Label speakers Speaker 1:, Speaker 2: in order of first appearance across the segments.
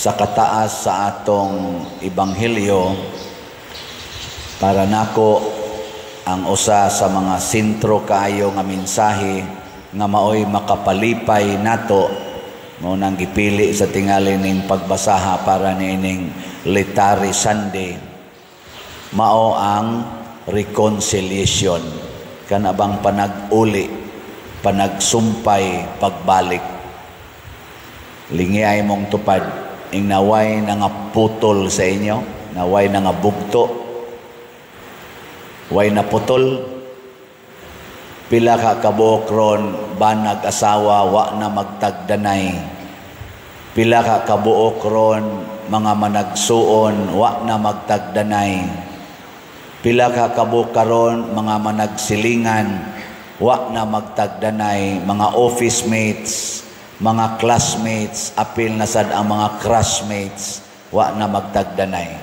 Speaker 1: Sa kataas sa atong ebanghelyo, para nako ang usa sa mga sentro kaayo nga mensahe nga maoy makapalipay nato, mao nang gipili sa tingali ning pagbasaha para niining Laetare Sunday, mao ang reconciliation, kana bang panag-uli, panagsumpay, pagbalik. Lingi ay mong tupad ing naway nga putol sa inyo, naway nga bugto, way na putol. Pila ka kabuok ron banag asawa wa na magtagdanay? Pila ka kabuok ron mga managsuon wa na magtagdanay? Pila ka kabuok karon mga managsilingan wa na magtagdanay, mga office mates, mga classmates, apil na sad ang mga crushmates, wa na magtagdanay?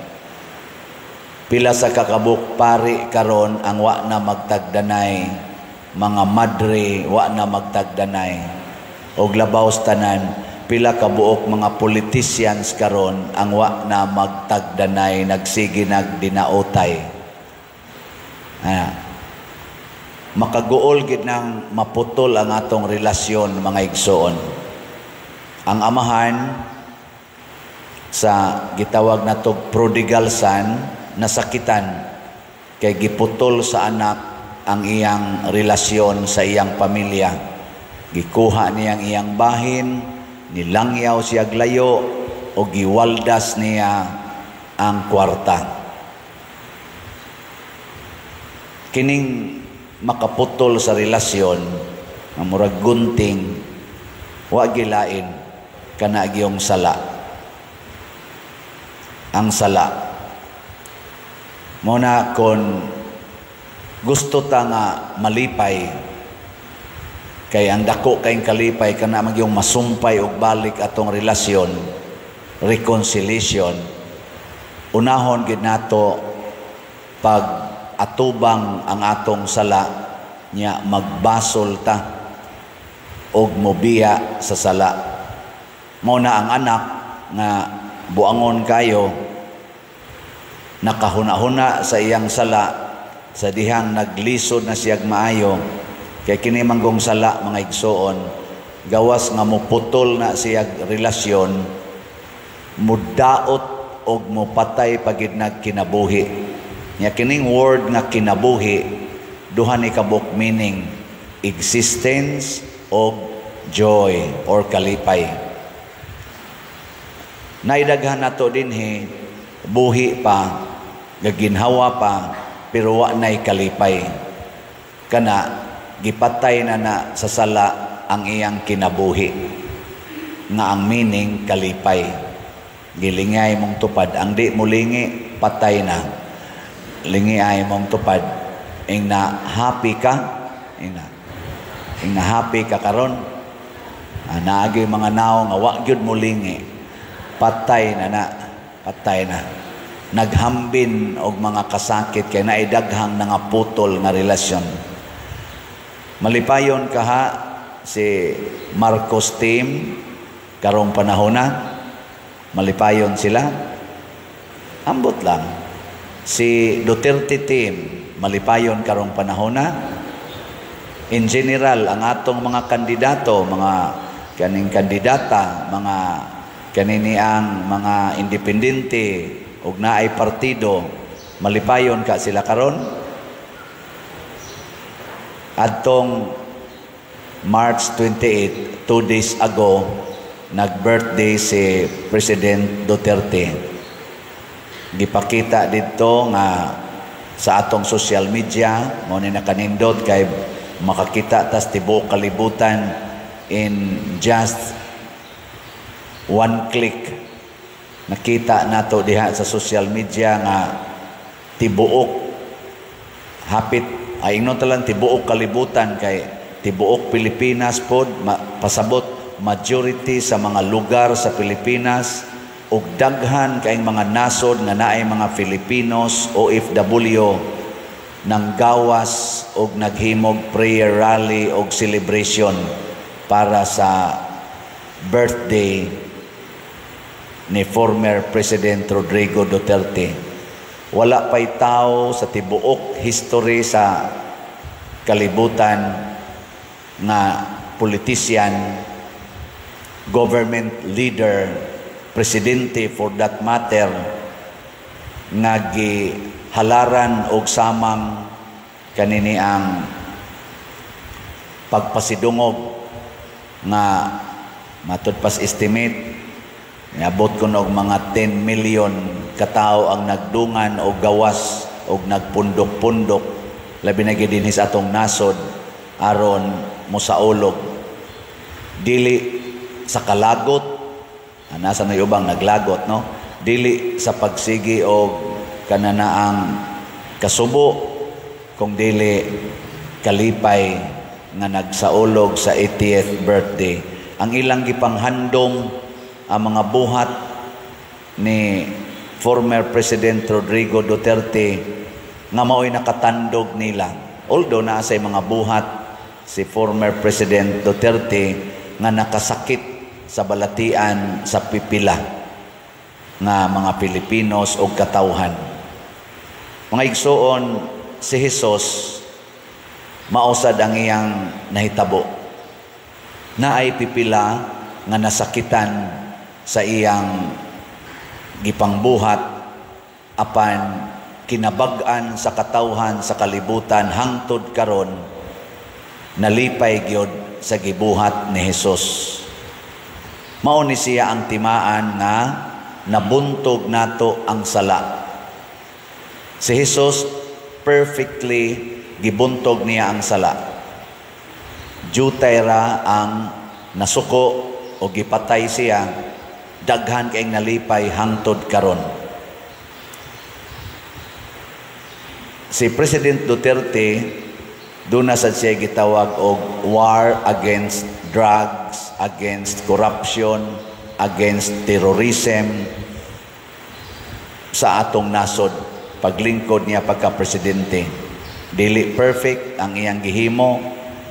Speaker 1: Pila sa kakabuk pari karon ang wa na magtagdanay, mga madre wa na magtagdanay? Og labaw sa tanan, pila kabuok mga politicians karon ang wa na magtagdanay, nagsige nagdinaotay? Makaguol gid nang maputol ang atong relasyon, mga igsoon. Ang amahan sa gitawag nato prodigal son, nasakitan kay giputol sa anak ang iyang relasyon sa iyang pamilya. Gikuha niyang iyang bahin, nilangyaw siya layo o giwaldas niya ang kwarta. Kining makaputol sa relasyon ang murag gunting, wa gilain kana giyong sala. Ang sala mo na, kon gusto ta nga malipay, kay ang dako kayong kalipay kana magyong masumpay og balik atong relasyon, reconciliation, unahon gid nato pag atubang ang atong sala nya magbasol ta og mobiya sa sala. Mao na ang anak nga buangon kayo, nakahuna-huna sa iyang sala sa dihang naglisod na siyag maayo, kay kini manggong sala, mga igsoon, gawas nga muputol na siyag relasyon, mudaot og mupatay pagid nagkinabuhi. Nya kining word nga kinabuhi, duha ni kabuk meaning, existence og joy or kalipay. Naidaghan nato dinhi, buhi pa, gaginhawa pa, pero wa nay kalipay. Kana gipatay na na sa sala ang iyang kinabuhi nga ang meaning kalipay. Gilingay mong tupad ang di mulingi, patay na. Lingi ay mong tupad ing na happy ka, ing na happy ka karon. Naagi mga naong nga wa gyud mulingi, patay na na, patay na. Naghambin og mga kasakit kay naidaghang nangaputol nga relasyon. Malipayon kaha si Marcos team karong panahon na? Malipayon sila? Ambot lang. Si Duterte team, malipayon karong panahon na? In general, ang atong mga kandidato, mga kaning kandidata, mga kanini ang mga independente ug naay partido, malipayon ka sila karon? Adtong March 28, 2 days ago, nag-birthday si President Duterte. Gipakita dito nga sa atong social media, mo ni nakanindot kay makakita tas tibuok kalibutan in just one click. Nakita nato diha sa social media nga tibuok hapit ay ingnon talang tibuok kalibutan, kay tibuok Pilipinas pod, pasabot majority sa mga lugar sa Pilipinas ug daghan kayong mga nasod nga naay mga Filipinos OFW nang gawas og naghimog prayer rally og celebration para sa birthday ni former President Rodrigo Duterte. Wala pa'y tao sa tibuok history sa kalibutan nga politician, government leader, presidente for that matter, nga gihalaran og samang kanini ang pagpasidungog nga matud pas estimate niabot kuno og mga 10 million katao ang nagdungan og gawas og nagpundok-pundok, labi na gid dinhi sa atong nasod, aron mosaulog, dili sa kalagot, nasa na ubang naglagot, no, dili sa pagsigi og kananaang kasubo, kung dili kalipay nga nagsaulog sa 80th birthday. Ang ilang gipanghandom ang mga buhat ni former President Rodrigo Duterte nga mao'y nakatandog nila. Although naa say mga buhat si former President Duterte nga nakasakit sa balatian sa pipila nga mga Pilipinos o katawhan. Mga igsuon, si Jesus mausad ang iyang nahitabo. Naay pipila nga nasakitan sa iyang gipangbuhat, apan kinabag-an sa katawhan sa kalibutan hangtod karon nalipay gyud sa gibuhat ni Jesus. Mao ni siya ang timaan nga nabuntog nato ang sala. Si Jesus, perfectly gibuntog niya ang sala. Jutay ra ang nasuko o gipatay siya, daghan kay nalipay hangtod karon. Si President Duterte, doon na sad siya gitawag og war against drugs, against corruption, against terrorism sa atong nasod paglingkod niya pagka-presidente. Dili perfect ang iyang gihimo,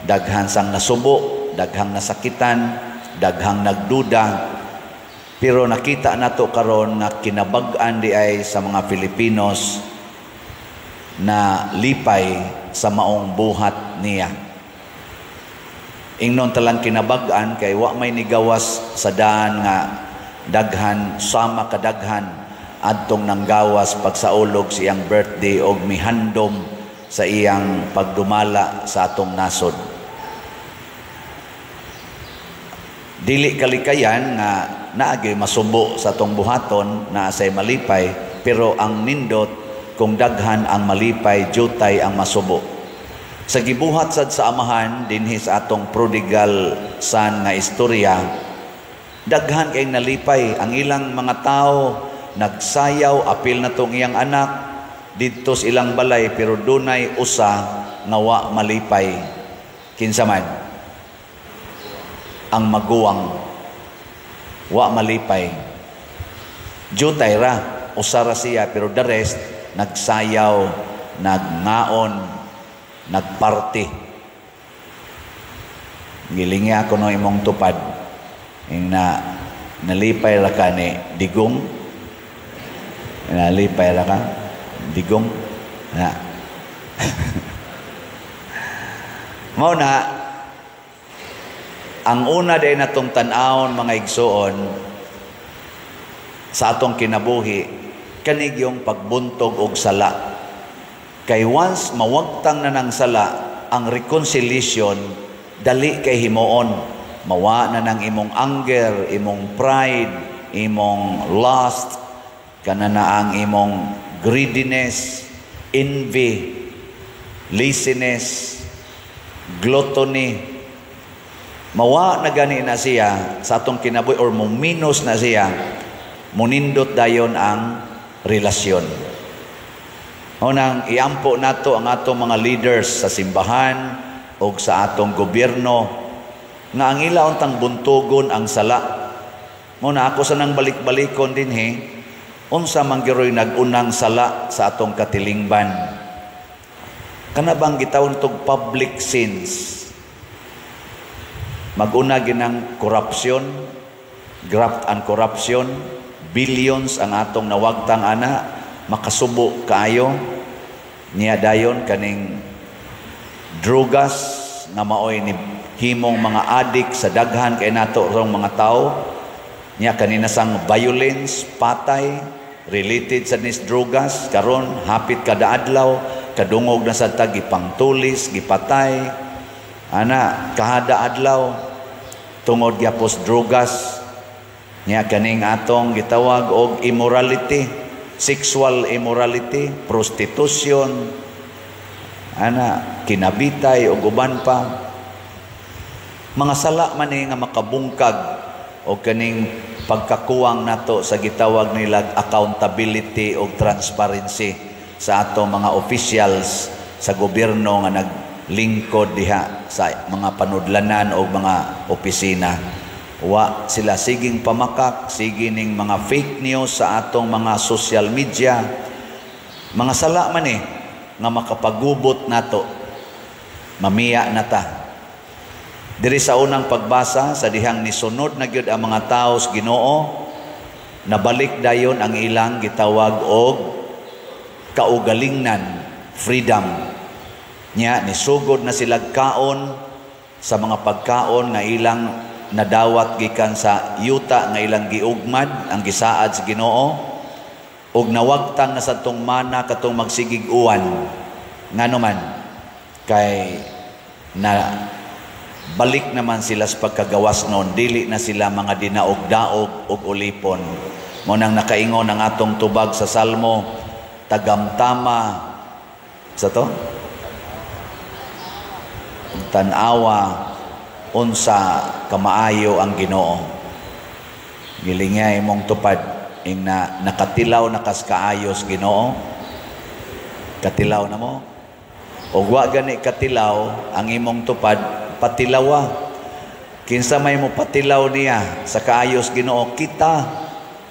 Speaker 1: daghan sang nasubo, daghang nasakitan, daghang nagduda, pero nakita nato karon nga kinabag-an di ay sa mga Filipinos na lipay sa maong buhat niya. Ingnon talang kinabag-an kay wa may nigawas sa daan nga daghan sama kadaghan adtong nanggawas pagsaulog sa iyang birthday og mihandom sa iyang pagdumala sa atong nasod. Dili kalikayan nga naagay masubo sa atong buhaton, naa say malipay, pero ang nindot kung daghan ang malipay, jutay ang masubo. Sa gibuhat sad sa amahan dinhi sa atong prodigal son nga istorya, daghan kay nalipay ang ilang mga tao, nagsayaw, apil na tong iyang anak didto sa ilang balay, pero dunay usa nga wa malipay. Kinsa man? Ang maguwang wa malipay. Jutay ra, usa ra siya, pero the rest nagsayaw, nagngaon, nagparty. Gilingi ako no imong tupad. Ing na nalipay ra ka ni Digong. Nalipay ra ka Digong. Na. Mao na ang una day natong tan-awon, mga igsuon, sa atong kinabuhi, kanigyong pagbuntog og sala. Kay once mawagtang na ng sala, ang reconciliation dali kay himuon. Mawa na ng imong anger, imong pride, imong lust, kana na ang imong greediness, envy, laziness, gluttony. Mawa na gani na siya sa atong kinabuhi or muminos na siya, munindot dayon ang relasyon. Unang iampo nato ang atong mga leaders sa simbahan o sa atong gobyerno nga ang ila untang buntugon ang sala. Muna ako sa nang balik-balikon dinhi, unsa man giroy nag-unang sala sa atong katilingban. Kana bang gitawon tog public sins? Mag-una ginang corruption, graft and corruption, Billions ang atong nawagtang ana, makasubo kaayo. Niya dayon kaning drugas nga maoy ni himong mga adik sa daghan kay nato rong mga tao. Niya kanina sang violence, patay related sa nis drugas. Karon hapit kada adlaw kadungog na sa tag gipangtulis, gipatay ana kahada adlaw tungod gyapos drugas. Niya kaning atong gitawag og immorality, sexual immorality, prostitution ana, kinabitay og uban pa. Mga sala man ni nga makabungkag og kaning pagkakuwang nato sa gitawag nilag accountability o transparency sa atong mga officials sa gobyerno nga naglingkod diha sa mga panudlanan o mga opisina. Wa sila siging pamakak, sige ning mga fake news sa atong mga social media. Mga sala man nga makapagubot nato, mamiya na ta. Diri sa unang pagbasa, sa dihang nisunod na gyud ang mga tao sa Ginoo, nabalik dayon ang ilang gitawag og kaugalingnan, freedom. Nya nisugod na sila kaon sa mga pagkaon nga ilang nadawat gikan sa yuta nga ilang giugmad, ang gisaad sa Ginoo, og nawagtang na sa tong mana katong magsigig uwan. Ngano man kay na balik naman sila sa pagkagawas noon, dili na sila mga dinaog-daog og ulipon. Mo nang nakaingon ang atong tubag sa Salmo, tagamtama sa to, tan-awa unsa kamaayo ang Ginoo. Gilingay mong tupad ing na nakatilaw na kas kaayos Ginoo. Katilaw na mo. Og wa gani katilaw ang imong tupad, patilawa. Kinsa may mo patilaw niya sa kaayos Ginoo? Kita.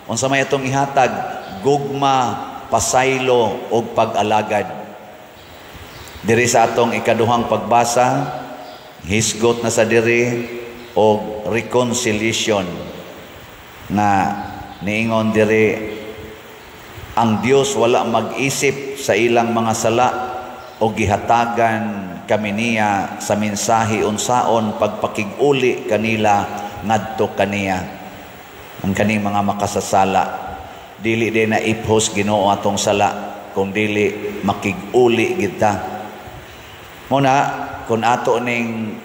Speaker 1: Unsa may atong ihatag? Gugma, pasaylo og pag-alagad. Diri sa atong ikaduhang pagbasa, hisgot na sa diri og reconciliation nga niingon diri ang Dios wala mag-isip sa ilang mga sala o gihatagan kami niya sa mensahe unsaon pagpakig-uli kanila ngadto kaniya. Ang kaning mga makasasala, dili din na iphos Ginoo atong sala kung dili makig-uli kita. Muna kung ato ning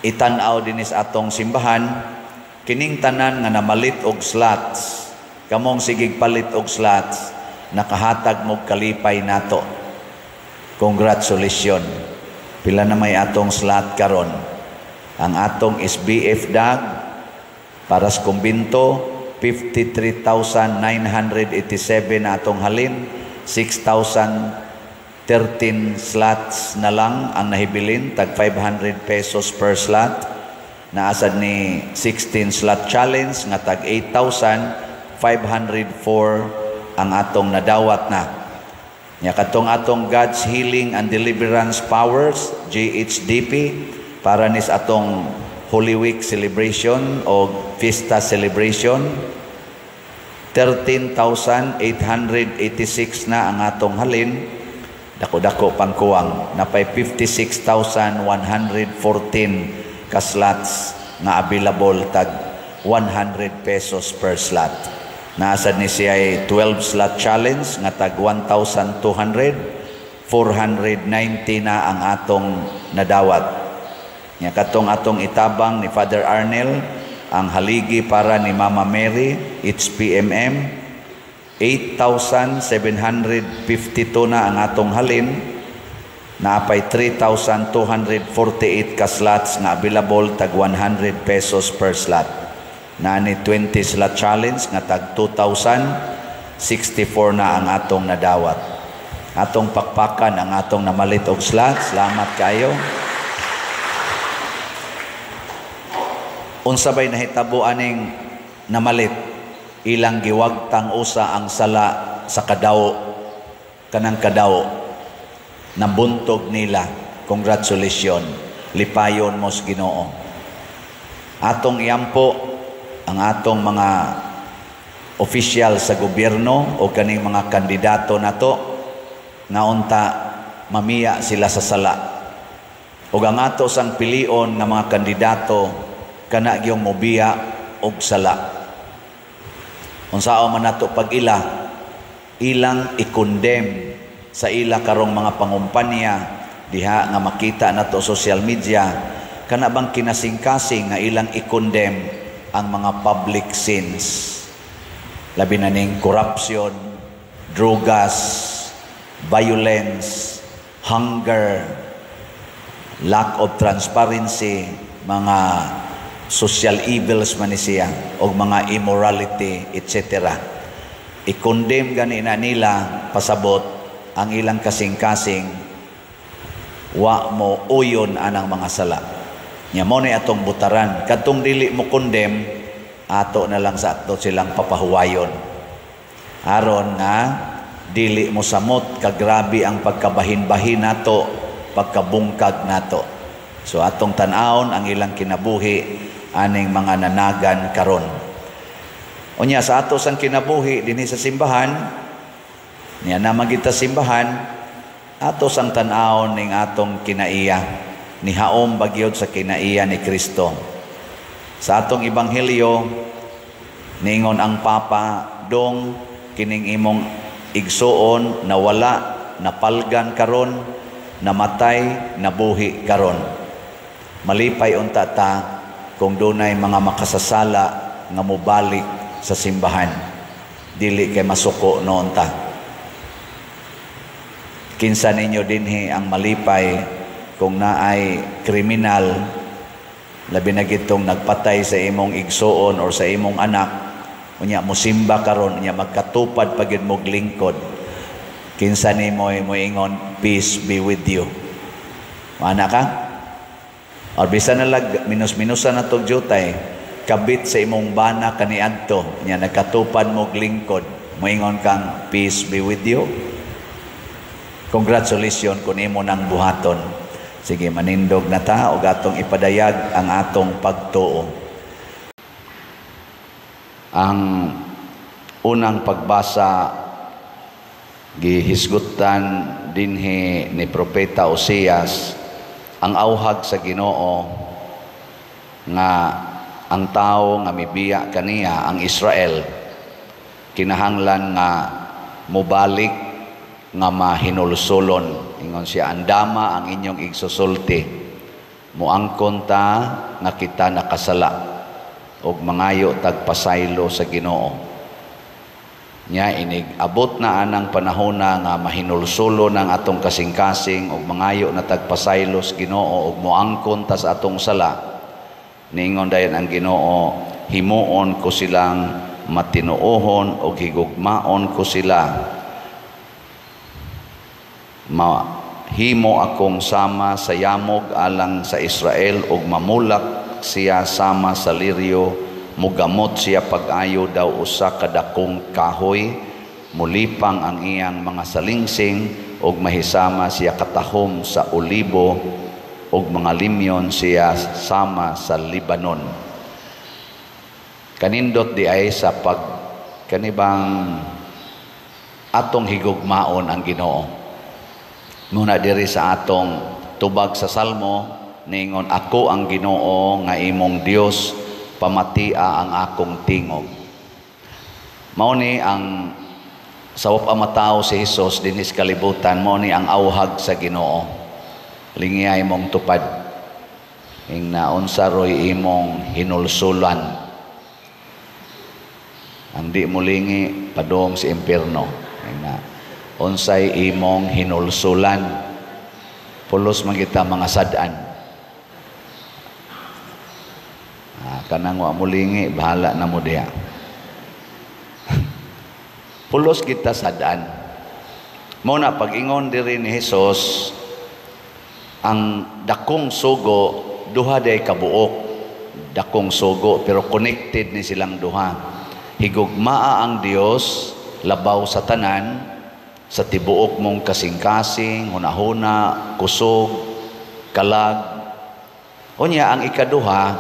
Speaker 1: itan-aw dinis atong simbahan, kining tanan nga namalit og slots, kamong sigig palit og slots, nakahatag mo kalipay nato. Congratulations. Pila na may atong slot karon? Ang atong SBF dag para sa kumbinto 53,987 na atong halin, 6,013 slots na lang ang nahibilin, tag 500 pesos per slot. Naasad ni 16 slot challenge nga tag 8,504 ang atong nadawat na. Nya katong atong God's Healing and Deliverance Powers, GHDP, para nis atong Holy Week celebration o Fiesta celebration, 13,886 na ang atong halin. Dako-dako pangkuwang, napay 56,114 ka slots nga available tag 100 pesos per slot. Naasad ni siya ay 12 slot challenge nga tag 1,200, 490 na ang atong nadawat. Nya katong atong itabang ni Father Arnel, ang haligi para ni Mama Mary, HPMM, 8,752 na ang atong halin, naapay 3,248 ka slots nga available tag 100 pesos per slot. Naani 20 slot challenge nga tag 2,064 na ang atong nadawat. Atong pakpakan ang atong namalit og slot. Salamat kayo. Unsa bay nahitabo aning namalit? Ilang giwagtang usa ang sala sa kadawo, kanang kadawo nabuntog nila. Congratulations, lipayon mo sa Ginoo. Atong iampo ang atong mga Opisyal sa gobyerno o kaning mga kandidato nato nga unta mamiya sila sa sala. Ug ang ato sang pilion nga mga kandidato kana gyung mobiya og sala. Unsaon man nato pag-ila, ilang i-condemn sa ila karong mga pangumpanya diha nga makita nato social media, kana bang kinasingkasing nga ilang i-condemn ang mga public sins, labi na ning corruption, drugas, violence, hunger, lack of transparency, mga social evils man ni siya og mga immorality, etc. I-condemn gani na nila, pasabot ang ilang kasing-kasing wa mo uyon anang mga sala. Nya mo ni atong butaran kadtong dili mo condemn, ato na lang sa ato silang papahuwayon aron nga dili mo samot kagrabe ang pagkabahin-bahin nato, pagkabungkag nato. So atong tan-awon ang ilang kinabuhi aning mga nanagan karon. Unya sa ato sang kinabuhi dinhi sa simbahan, niya na magita simbahan, ato sang tan-awon ning atong kinaiya, nihaom bagyod sa kinaiya ni Kristo. Sa atong ebanghelyo, ningon ang Papa, dong kining imong igsuon nawala, napalgan karon, namatay, nabuhi karon. Malipay unta ta kung dunay mga makasasala nga mobalik sa simbahan. Dili kay masuko noon ta. Kinsa ninyo dinhi ang malipay kung naay kriminal, labi na gitong nagpatay sa imong igsuon or sa imong anak, unya musimba karon, unya magkatupad pa gyud mo lingkod? Kinsa nimo moingon, "Peace be with you"? Mana ka? Or bisan na lag minus-minusan na tog jutay, kabit sa imong bana kaniadto, nya nagkatupad mo lingkod, moingon kang, "Peace be with you"? Congratulations kung imo nang buhaton. Sige, manindog na ta og atong ipadayag ang atong pagtuo. Ang unang pagbasa gihisgutan dinhi ni Propeta Oseas ang auhag sa Ginoo nga ang tao nga mibiya kaniya, ang Israel, kinahanglan nga mobalik nga mahinulsulon. Ingon siya, "Andama ang inyong igsusulti, moangkon ta nga kita nakasala og mangayo tag pasaylo sa Ginoo." Nya inig abot na anang panahona nga mahinulsulo ng atong kasing-kasing og mangayo na tag pasaylo sa Ginoo og moangkon ta sa atong sala, niingon dayon ang Ginoo, "Himuon ko silang matinuohon og higugmaon ko sila. Mahimo akong sama sa yamog alang sa Israel ug mamulak siya sama sa liryo, mugamot siya pag-ayo daw usa ka dakong kahoy, mulipang ang iyang mga salingsing ug mahisama siya katahom sa olibo ug mga limyon siya sama sa Lebanon." Kanindot di ay sa pag kanibang atong higugmaon ang Ginoo. Muna diri sa atong tubag sa Salmo, ningon, "Ako ang Ginoo nga imong Dios, pamatia ang akong tingog." Mao ni ang sa wa pa matawo si Hesus dinhi sa kalibutan, mao ni ang auhag sa Ginoo. Lingiyay mong tupad. Ing naunsa roy imong hinulsulan. Ang di mo lingi padung sa impierno. Ing na unsay imong hinulsulan. Pulos man kita mga sad-an. Kanang wa mo lingi, bahala na mo diha. Pulos kita sad-an. Mo na pag-ingon diri ni Hesus, ang dakong sugo duha day kabuok. Dakong sugo pero connected ni silang duha. Higugmaa ang Dios labaw sa tanan, sa tibuok mong kasing-kasing, hunahuna, kusog, kalag. Unya ang ikaduha,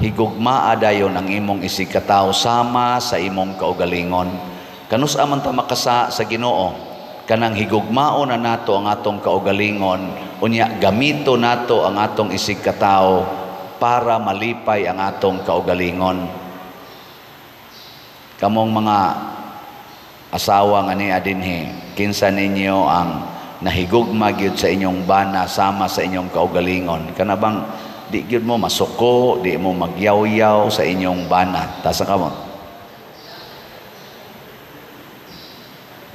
Speaker 1: Higugmaa dayon ang imong isigkatawo sama sa imong kaugalingon. Kanus-a man ta makasa sa Ginoo? Kanang higugmao na nato ang atong kaugalingon, unya gamito nato ang atong isigkatawo para malipay ang atong kaugalingon. Kamong mga asawa nga niya dinhi, kinsa ninyo ang nahigugma gyud sa inyong bana sama sa inyong kaugalingon? Kana bang di gyud mo masuko, di mo magyawyaw sa inyong bana? Taas ang kamot.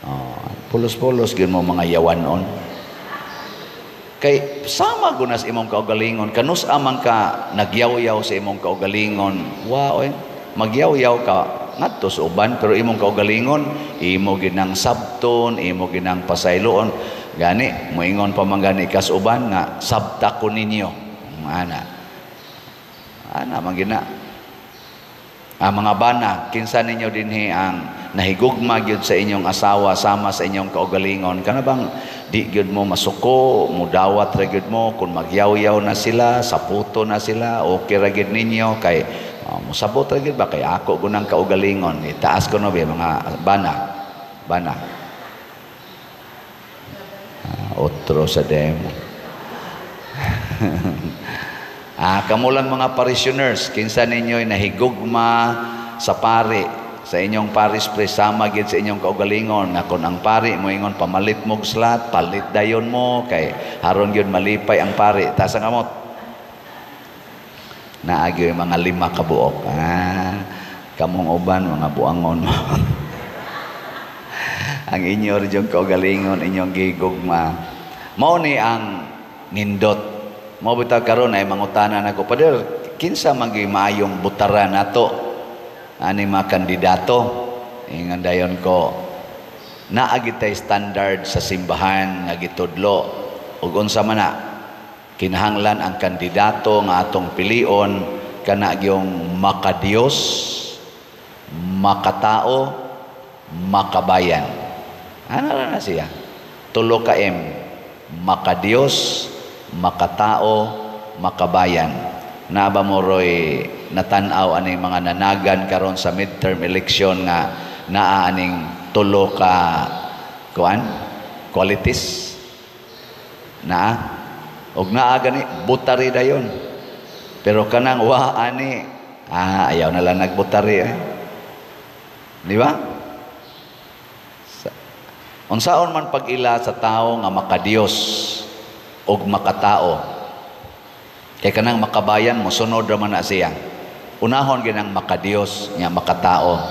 Speaker 1: Oh, pulos-pulos gyud mo mga yawanon. Kay sama gunas imong kaugalingon, kanus amang ka nagyawyaw sa imong kaugalingon, wa oy, magyawyaw ka ngadto sa uban, pero imong kaugalingon imo ginang sabton, imo ginang pasayloon. Gani moingon pa man gani kas uban nga sabta ko ninyo. Ana. Ana man gina. Ang mga bana, kinsa ninyo dinhi ang nahigugma gyud sa inyong asawa sama sa inyong kaugalingon? Kana bang di gyud mo masuko, mudawat ra gyud mo kung magyawyaw na sila, saputo na sila, okay ra gyud ninyo kay musabot ra gyud ba kay ako gunang kaugalingon. Itaas ko no mga bana. Bana. Otro sa demo. Kamo lang mga parishioners, kinsa ninyo'y nahigugma sa pari, sa inyong parish priest, sama gyud sa inyong kaugalingon, nga kun ang pari moingon pamalit mog slat, palit dayon mo kay haron gyud malipay ang pari. Taas ang kamot. Naagyo yung mga 5 ka buok. Kamong uban mga buangon mo. Ang inyo rin yung kaugalingon, inyong gigugma. Mao ni ang nindot. Mao bitaw karon ay mangutana nako, Pader, kinsa man gyud maayong butara nato ani mga kandidato? Ingon dayon ko, naa gitay standard sa simbahan nga gitudlo ug unsa man na kinahanglan ang kandidato nga atong pilion kana gyung makadiyos, makatao, makabayan. Ano ra na siya? Tulo ka M. Makadiyos, makatao, makabayan. Naa ba mo roy natan-aw aning mga nanagan karon sa midterm election nga naa aning tulo ka kuan qualities? Naa og naa gani butari dayon. Pero kanang wa ani, ayaw na lang nagbutari eh. Di ba? Unsaon man pag-ila sa tawo nga makadiyos og makatao? Kay kanang makabayan mosunod ra man na siya. Unahon ginang makadiyos nya makatao.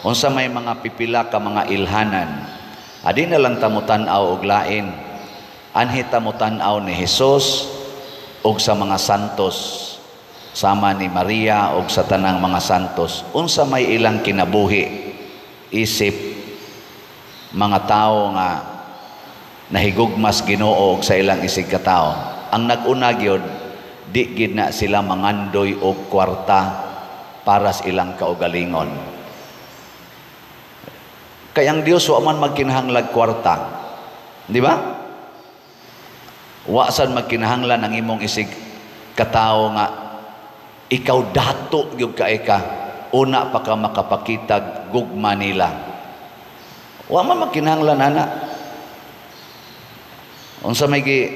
Speaker 1: Unsa may mga pipila ka mga ilhanan, adi na lang ta motan-aw og lain. Anhi ta motan-aw ni Hesus og sa mga santos, sama ni Maria og sa tanang mga santos. Unsa may ilang kinabuhi isip mga tawo nga nahigugmas Ginoo og sa ilang isig katao? Ang nag-una gyud, di gid na sila mangandoy og kwarta para sa ilang kaugalingon. Kay ang Dios wa man magkinahanglag kwarta, di ba? Wa sad magkinahanglan ang imong isig katao nga ikaw dato gyud kay ka, una pa ka makapakitag gugma nila. Wa man magkinahanglan ana. Unsa may gi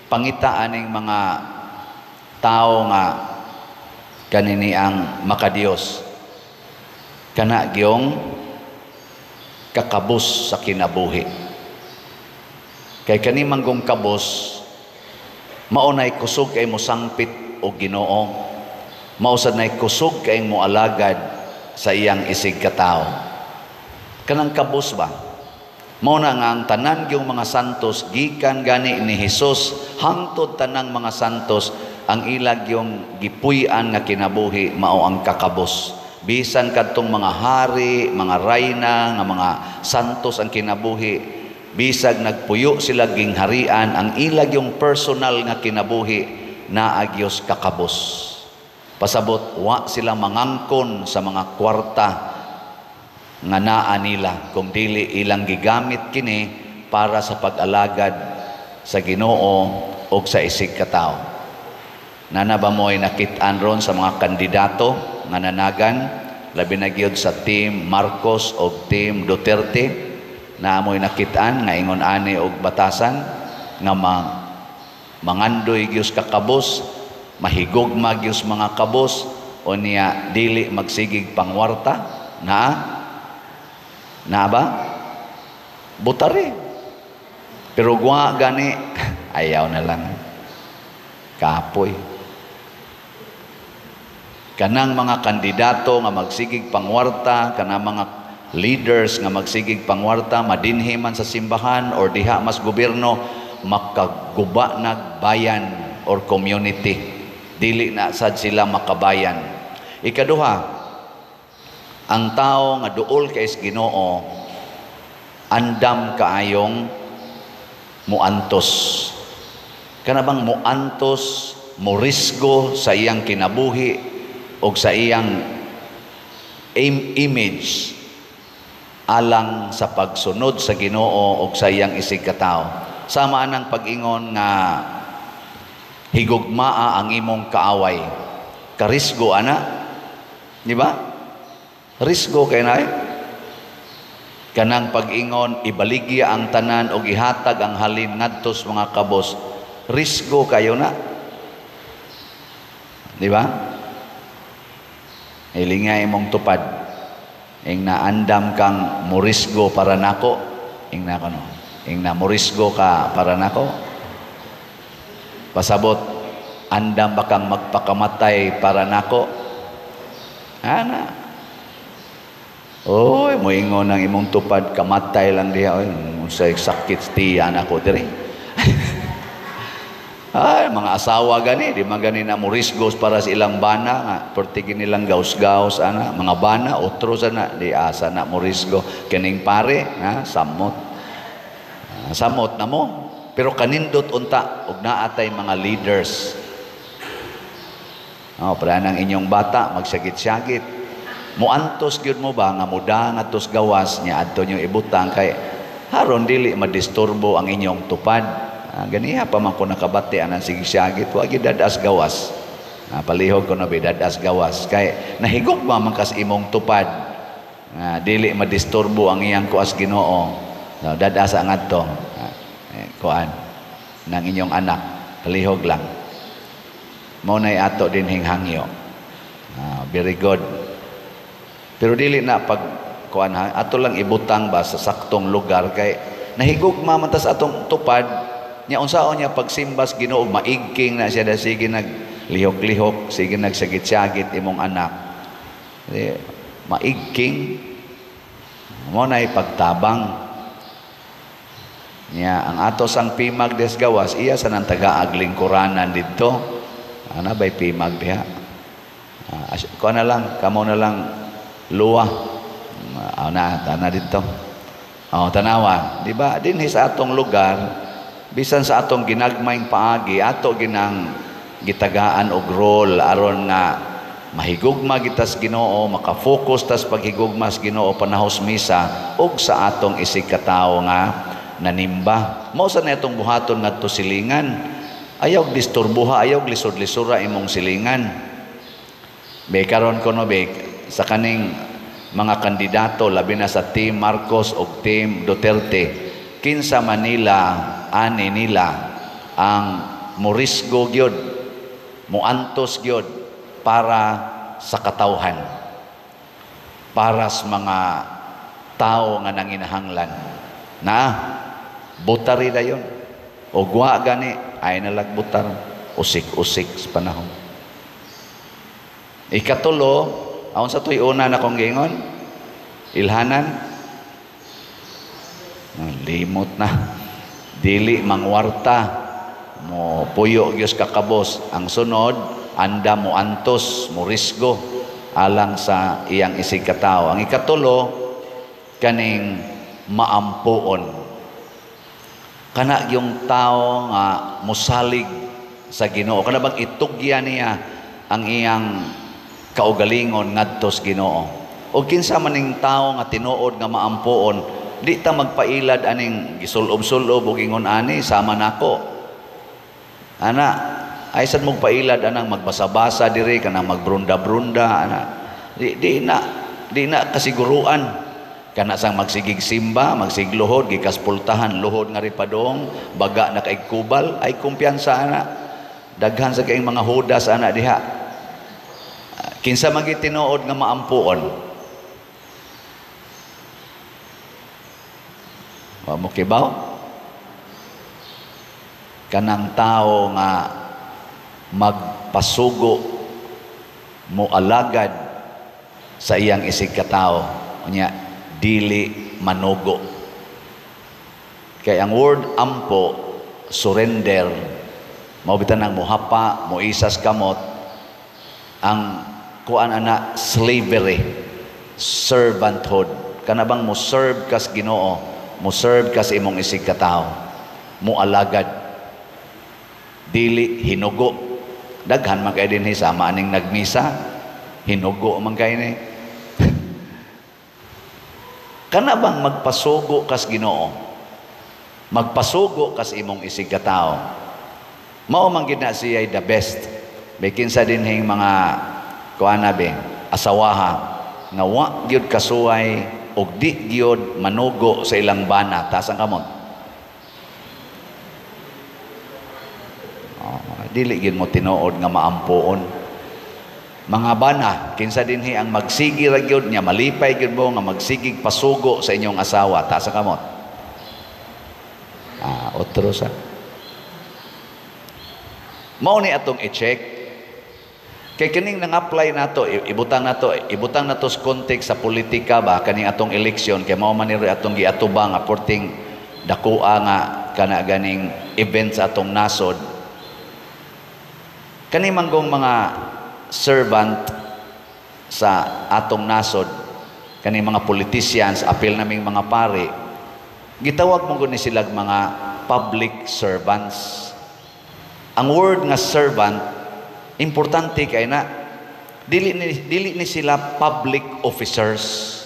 Speaker 1: pangita aning mga tao nga kanini ang makadiyos? Kana gyung kakabos sa kinabuhi. Kay kani manggong kabos, mao nay kusog kay mosangpit og Ginoo, mao sad nay kusog kay moalagad sa iyang isig katao. Kanang kabos ba? Mao na nga ang tanan gyung mga santos gikan gani ni Hesus hangtod tanang mga santos, ang ilag yung gipuy-an nga kinabuhi mao ang kakabos. Bisan kadtong mga hari, mga rayna, nga mga santos ang kinabuhi, bisag nagpuyo sila gingharian, ang ilag yung personal nga kinabuhi naagyos kakabos. Pasabot wa sila mangangkon sa mga kwarta nga naa nila, kung dili ilang gigamit kini para sa pag-alagad sa Ginoo og sa isig katao. Nana ba mo'y nakit-an ron sa mga kandidato nga nanagan, labi na gyud sa Team Marcos o Team Duterte, na mo'y nakit-an nga ingon ani og batasan nga mangandoy gyud kakabos, mahigugma gyud mga kabos, o niya dili magsigig pangwarta? Naa na ba? Butari. Pero gwa gani, ayaw na lang, kapoy. Kanang mga kandidato nga magsigig pangwarta, kanang mga leaders nga magsigig pangwarta, madinhi man sa simbahan or diha mas gobyerno, makaguba nag bayan or community. Dili na sad sila makabayan. Ikaduha, ang tao nga duol kay Ginoo, andam kaayong muantos. Kana bang muantos, morisgo sa iyang kinabuhi o sa iyang image alang sa pagsunod sa Ginoo o sa iyang isig katao. Sama anang pag-ingon nga higugmaa ang imong kaaway. Karisgo ana, di ba? Risgo kay na. Kanang pag-ingon ibaligya ang tanan og ihatag ang halin ngadto sa mga kabos. Risgo kayo na. Di ba? Hilinga imong tupad. Ing naandam kang morisgo para nako. Ing na kono. Ing na morisgo ka para nako. Pasabot, andam ba kang magpakamatay para nako? Ana. Oy, moingon ang imong tupad, kamatay lang diha. Oy, unsay sakit tiyan ako diri. Ay, mga asawa gani, di man gani na morisgos para sa ilang bana nga, pertige nilang gaus-gaus ana, mga bana otro sana di asa na morisgo kining pare, ha, samot. Samot na mo. Pero kanindot unta og naa tay mga leaders. Oh, para nang inyong bata magsagit-sagit. Muantos gyud mo ba nga muda ngadto gawas niya adto nyo ibutang kay haron dili madisturbo ang inyong tupad. Ganiha pa man ko nakabati anang sige-sagit, wa gyud dadas gawas. Palihog ko na ba dadas gawas kay nahigugma man kas imong tupad. Dili madisturbo ang iyang kuas Ginoo. So, dadas ang adto. Kuan ng inyong anak, palihog lang. Mao nay ato din hinghangyo. Very good. Pero dili na pag kuan ha, ato lang ibutang ba sa saktong lugar kay nahigugma man tas atong tupad nya unsaon niya pagsimbas Ginoo, maigking na siya da sige nag lihok-lihok, sige nagsagit-sagit imong anak. Di, maigking. Mao nay pagtabang. Nya ang ato sang pimag des gawas iya sa nang tagaag lingkuranan didto. Ana bay pimag diha? Kuan na lang, kamo na lang luwa. Na tana didto. Oh, tanawa, di ba? Dinhi sa atong lugar, bisan sa atong ginagmayng paagi, ato ginang gitagaan og role aron nga mahigugma gitas Ginoo, makafocus tas paghigugma sa Ginoo panahos misa ug sa atong isig katawo nga nanimba. Mao sa na itong buhaton ngadto silingan. Ayaw disturbuha, ayaw lisod-lisura imong silingan. Be karon kuno be sa kaning mga kandidato labi na sa Team Marcos ug Team Duterte, kinsa Manila ani nila ang morisgo gyud, muantos gyud para sa katawhan, para sa mga tao nga nanginahanglan. Na butari dayon o guwa gani ay nalagbutar, usik-usik sa panahon. Ikatulo, aon sa tuy una na kong giingon, ilhanan, limot na, dili mangwarta, mo puyo gyud kakabos. Ang sunod, anda mo antos, mo risgo alang sa iyang isig katawo. Ang ikatulo, kaning maampuon. Kana yung tao nga mosalig sa Ginoo, kana bang itugya niya ang iyang kaugalingon ngadto sa Ginoo. O kinsa man ning tao nga tinuod nga maampuon, di ta magpailad aning gisulob-sulob og ingon ani sama nako. Ana, Ay sad mong pailad anang magbasa-basa diri, kanang magbrunda-brunda ana. Di na kasiguruan. Kana sang magsigig simba, magsigluhod, gikaspultahan, luhod nga ripadong, baga na kay kubal, ay kumpiyansa ana. Daghan sa kayong mga hudas ana diha. Kinsa man tinuod nga maampuon? Wa mo kibaw? Kanang tao nga magpasugo, mo alagad sa iyang isig katao, unya dili manugo. Kay ang word ampo, surrender, mao bitan ang muhapa, moisas kamot, ang kuan ana slavery, servanthood. Kana bang mo serve kas Ginoo, mo serve kas imong isig katao, mo alagad, dili hinugo. Daghan man kay dinhi sama aning nagmisa, hinugo man kay ni. Kana bang magpasugo kas Ginoo, magpasugo kas imong isig katao, mao man gid na siya the best. May kinsa dinhing mga kuana be asawaha nga wa gyud kasuway og di gyud manugo sa ilang bana, taas ang kamot. Oh, dili gyud mo tinuod nga maampuon. Mga bana, kinsa dinhi ang magsigi ra gyud nya, malipay gyud mo nga magsigig pasugo sa inyong asawa, taas ang kamot. Ah, otro sa. Mao ni atong i-check. Kay kining nang-apply nato, ibutang nato sa context sa politika ba kaning atong election, kay mao man ni atong giatubang nga porting dakoa nga kana ganing event sa atong nasod. Kani manggong mga servant sa atong nasod, kani mga politicians, apil naming mga pari, gitawag mo ni silag mga public servants. Ang word nga servant, importante kay na dili ni sila public officers.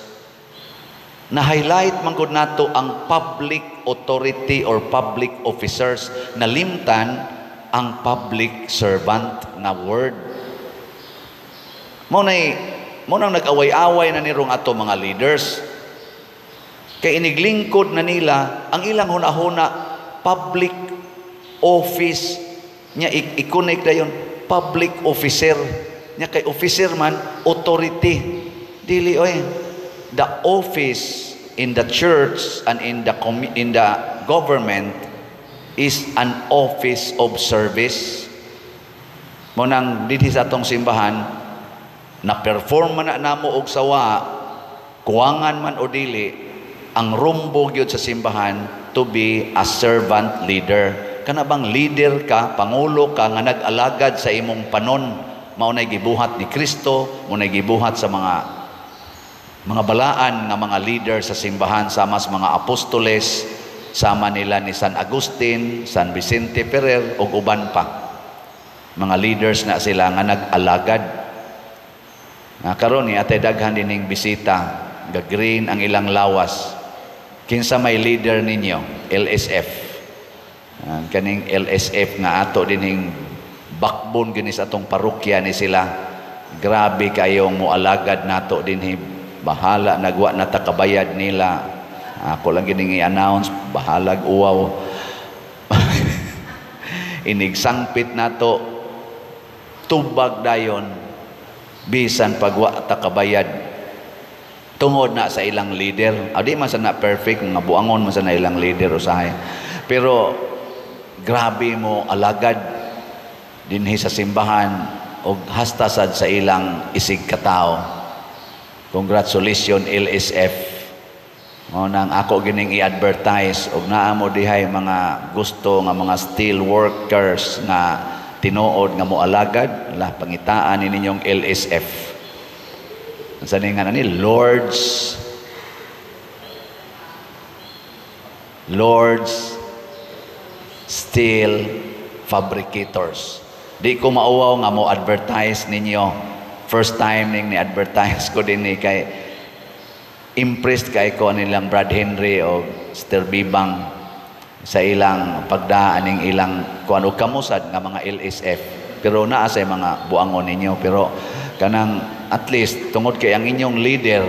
Speaker 1: Na highlight man gud nato ang public authority or public officers, nalimtan ang public servant nga word. Mao nang nag-away-away na nirong ato mga leaders. Kay iniglingkod na nila ang ilang hunahuna public office nya, i-connect dayon public officer nya, kay officer man authority. Dili oy, the office in the church and in the government is an office of service. Mo nang dinhi sa atong simbahan, na perform man na namo og sawa, kuwangan man o dili, ang rumbo gyud sa simbahan to be a servant leader. Kana bang leader ka, pangulo ka nga nag-alagad sa imong panon, mao nay gibuhat ni Kristo, mao nay gibuhat sa mga balaan nga mga leader sa simbahan, sama sa mga apostoles, sama nila ni San Agustin, San Vicente Ferrer ug uban pa. Mga leaders na sila nga nag-alagad. Nga karon ni atay daghan dining bisita, ga-green ang ilang lawas. Kinsa may leader ninyo? LSF. Kaning LSF nga ato dinhing backbone gini sa atong parokya ni sila. Grabe kayong moalagad nato dinhi. Bahala nagwa na ta kabayad nila. Ako lang gining i-announce, bahalag uwaw. Inigsangpit nato tubag dayon bisan pagwa ta kabayad. Tungod na sa ilang leader. Di man sa na perfect, mga buangon man sa na ilang leader usahay. Pero grabe mo alagad dinhi sa simbahan og hastasad sa ilang isig katao. Congratulations LSF. Mao nang ako gining i-advertise og naa mo dihay mga gusto nga mga steel workers nga tinuod nga moalagad, la pangitaan ni ninyong LSF. Sa nga ni Lords Steel Fabricators. Di ko mauwaw nga mo advertise ninyo. First time ning ni-advertise ko din ni kay impressed kay ko nilang Brad Henry o Sister Bibang sa ilang pagdaan ning ilang kuan og kamusad nga mga LSF. Pero naa say mga buangon ninyo, pero kanang at least tungod kay ang inyong leader,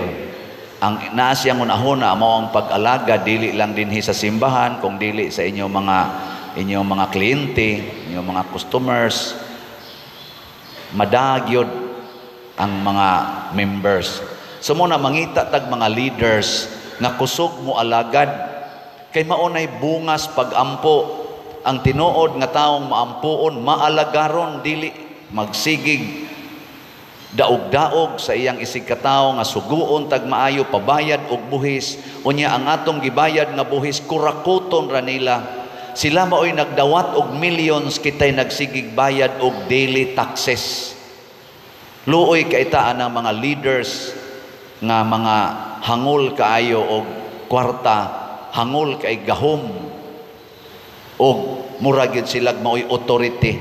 Speaker 1: ang naa siyang hunahuna mao ang pag-alaga dili lang dinhi sa simbahan kung dili sa inyong mga kliyente, inyong mga customers, madagyod ang mga members. So mao na mangita tag mga leaders nga kusog mo alagad kay mao nay bungas pagampo. Ang tinuod nga taong maampuon, maalagaron, dili magsigig daog-daog sa iyang isig katawo nga suguon tag maayo, pabayad og buhis. Unya ang atong gibayad nga buhis, kurakuton ra nila. Sila maoy nagdawat og millions, kitay nagsigig bayad og daily taxes. Luoy kay ta ang mga leaders nga mga hangol kaayo og kwarta, hangol kay gahom og mura gyud sila maoy authority,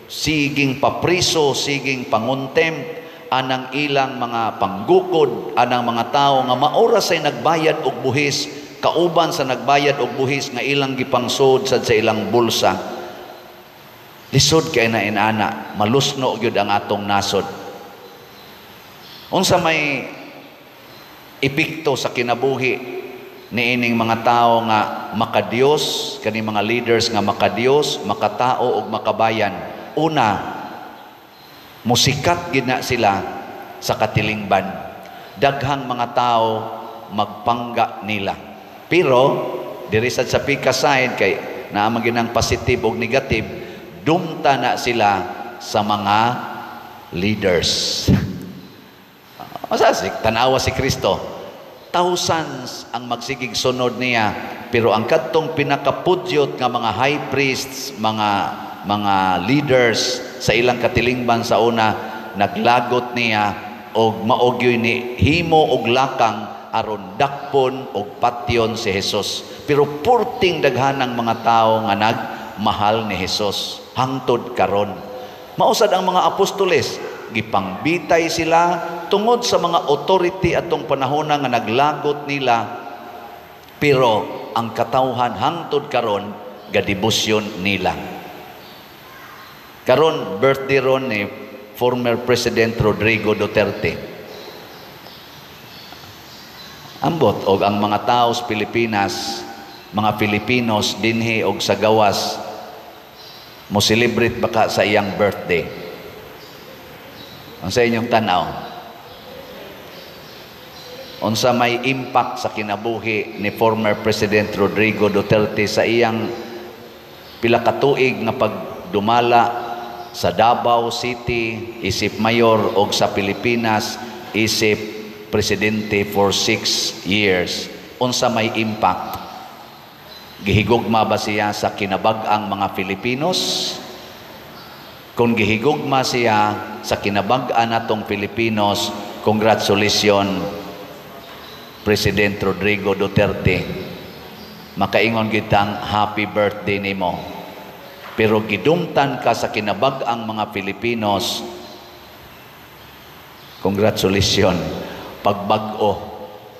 Speaker 1: siging papriso, siging pangontempt anang ilang mga panggukod anang mga tao nga maora say nagbayad og buhis, kauban sa nagbayad og buhis nga ilang gipangsod sad sa ilang bulsa. Lisod kay na inana, malusno gyud ang atong nasod. Unsa may epekto sa kinabuhi niining mga tao nga makadiyos, kani mga leaders nga makadiyos, makatao ug makabayan? Una, musikat gid na sila sa katilingban. Daghang mga tao magpangga nila. Pero diri sad sa pika side, kay naa man ginang positive ug negative, dumta na sila sa mga leaders. Masa si tanawa si Kristo. Thousands ang magsigig sunod niya, pero ang kadtong pinakapudyot nga mga high priests, mga leaders sa ilang katilingban sa una, naglagot niya og maogyoy ni himo og lakang aron dakpon og patyon si Jesus. Pero purting daghanang mga tao nga nagmahal ni Jesus hangtod karon. Mausad ang mga apostoles, gipangbitay sila tungod sa mga authority atong panahona nga naglagot nila, pero ang katawhan hangtod karon gadebosyon nila. Karon birthday ron ni former President Rodrigo Duterte. Ambot og ang mga tao sa Pilipinas, mga Filipinos dinhi og sa gawas, mo celebrate baka sa iyang birthday? Ang sa inyong tanaw, unsa may impact sa kinabuhi ni former President Rodrigo Duterte sa iyang pila ka tuig nga pagdumala sa Davao City isip mayor og sa Pilipinas isip presidente for 6 years? Unsa may impact? Gihigugma ba siya sa kinabag-ang mga Filipinos? Kung gihigugma siya sa kinabag-an natong Filipinos, congratulations, President Rodrigo Duterte. Makaingon kitang happy birthday nimo. Pero gidumtan ka sa kinabag-ang mga Filipinos, congratulations, pagbag-o,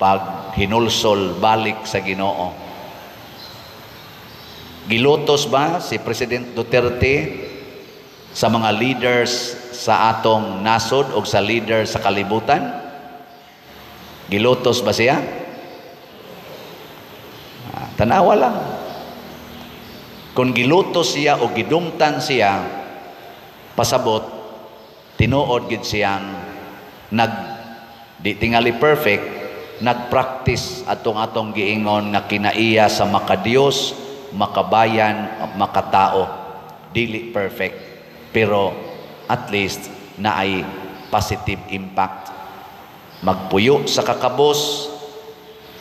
Speaker 1: pag hinulsol balik sa Ginoo. Gilutos ba si President Duterte sa mga leaders sa atong nasod o sa leaders sa kalibutan? Gilutos ba siya? Ah, tanawa lang. Kung gilutos siya o gidumtan siya, pasabot, tinuod gid siyang nag di tingali perfect, nagpractice atong atong giingon nga kinaiya sa makadiyos, makabayan, makatao. Dili perfect, pero at least naay positive impact. Magpuyo sa kakabos,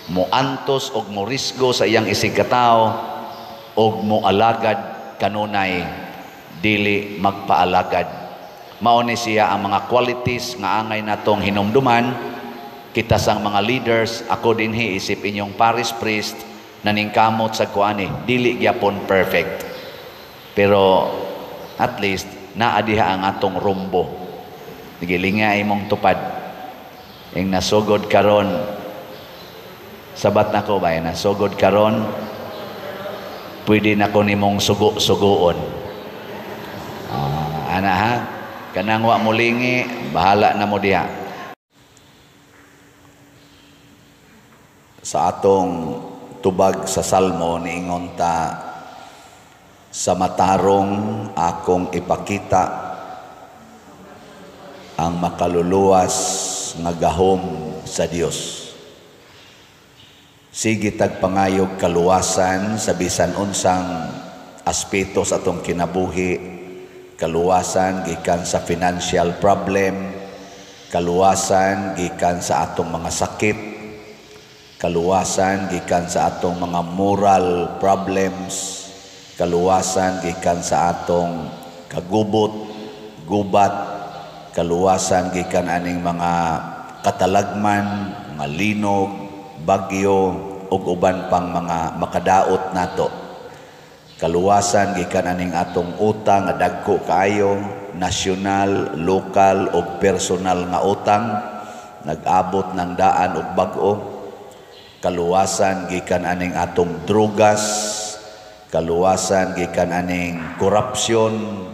Speaker 1: moantos og morisgo sa iyang isig katao, og moalagad kanunay, dili magpaalagad. Mao ni siya ang mga qualities nga angay natong hinumduman kita sang mga leaders. Ako dinhi isip inyong parish priest, naningkamot sa kuani, dili gyapon perfect, pero at least naa diha ang atong rumbo. Gilinga imong tupad ing nasugod karon. Sabat nako ba, nasugod karon, pwede na ko nimong sugo-sugoon. Ah, ana. Ana ha, kanang wa molingi, bahala na mo diha. Sa atong tubag sa Salmo, niingon ta, sa matarong akong ipakita ang makaluluwas nga gahom sa Dios. Sige tagpangayog kaluwasan sa bisan unsang aspeto sa atong kinabuhi, kaluwasan gikan sa financial problem, kaluwasan gikan sa atong mga sakit, kaluwasan gikan sa atong mga moral problems, kaluwasan gikan sa atong kagubot, gubat, kaluwasan gikan aning mga katalagman, mga linog, bagyo, ug uban pang mga makadaot nato. Kaluwasan gikan aning atong utang nga dagko kaayo, nasyonal, lokal ug personal nga utang, nag-abot ng daan og bag-o. Kaluwasan gikan aning atong drugas, kaluwasan gikan aning korupsyon,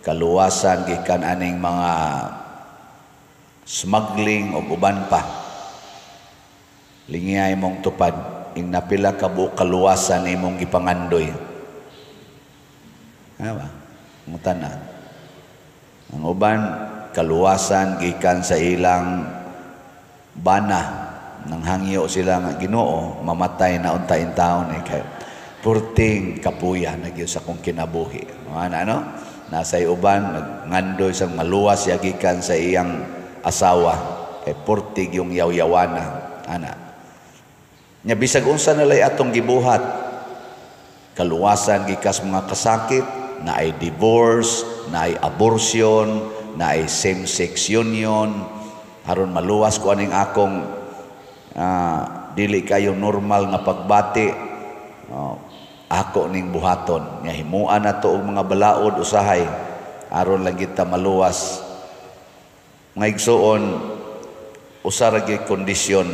Speaker 1: kaluwasan gikan aning mga smuggling ug uban pa. Lingiyay mong tupad, ing napila ka buok kaluwasan imong gipangandoy. Ha ba? Ngutan na. Ang uban, kaluwasan gikan sa ilang bana. Nang hangyo sila nga Ginoo, mamatay na unta in taon eh. Kay purting kapuya na gyud sa akong kinabuhi. Ano, ano? Nasa uban, nagngandoy sang maluwas siya gikan sa iyang asawa. Kay purtig yung yaw-yawana. Ana. Nya bisag unsa nalay atong gibuhat, kaluwasan gikas mga kasakit, na ay divorce, na ay abortion, na ay same-sex union, aron maluwas ko aning akong dili kayo normal nga pagbati, ako ning buhaton. Nya himuan nato og mga balaod usahay aron lang kita maluwas. Mga igsuon, usa ra gyud kondisyon